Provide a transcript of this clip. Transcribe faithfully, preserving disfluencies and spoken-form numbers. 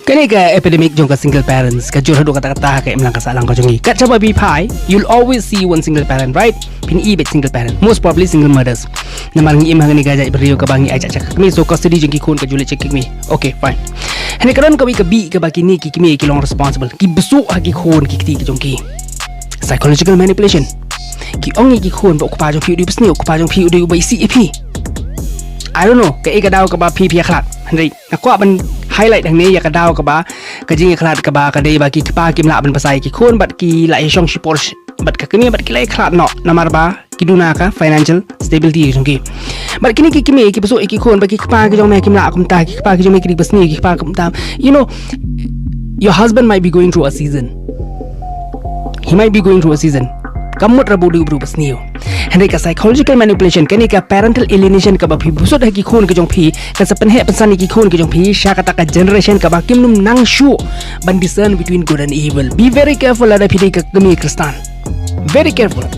Kane ka epidemic jong ka single parents ka jur haduh katta katta ha ka imlang ka sahlang ka jong ngi. Kat shaba phi phai, you'll always see one single parent, right? Phin i bad single parent, most probably single mothers. Namar ngi im ha kane ka jaitbynriew kaba ngi ai jaka sha ka kmie, so custody jong ki khun ka ju leit sha ki kmie. Okay, fine. Hynrei ka don kawei ka bih kaba kine ki kmie ki long responsible, ki bsut ha ki khun ki kti ki jong ki. Psychological manipulation. Ki ong ïa ki khun ba u kpa jong phi u dei u basniew, u kpa jong phi u dei uba isih ïa phi. I don't know kaei ka daw kaba phi phi ïa khlad. Hynrei nga kwah ban highlight hangne ïa ka daw kaba, ka jingïakhlad kaba ka dei ba ki kpa kim lah ban pasai ki khun bad ki la ïashong shipor bad ka kmie bad ki la ïakhlad noh namar ba ki duna ka financial stability jong ki. Bad kine ki kmie ki bsut ïa ki khun ba ki kpa ki jong me kim lah kumta, ki kpa ki jong me ki dei basniew, ki kpa kumta. You know, your husband might be going through a season. He might be going through a season. Ka mut ra ba u dei u briew basniew. Hynrei ka psychological manipulation, kane ka parental alienation kaba phi bsut ha ki khun ki jong phi, ka sa pynheh pynsan ïa ki khun ki jong phi sha kata ka generation kaba kim nym nang shuh ban discern between good and evil. Be very careful lada phi dei ka kmie Khristan. Very careful.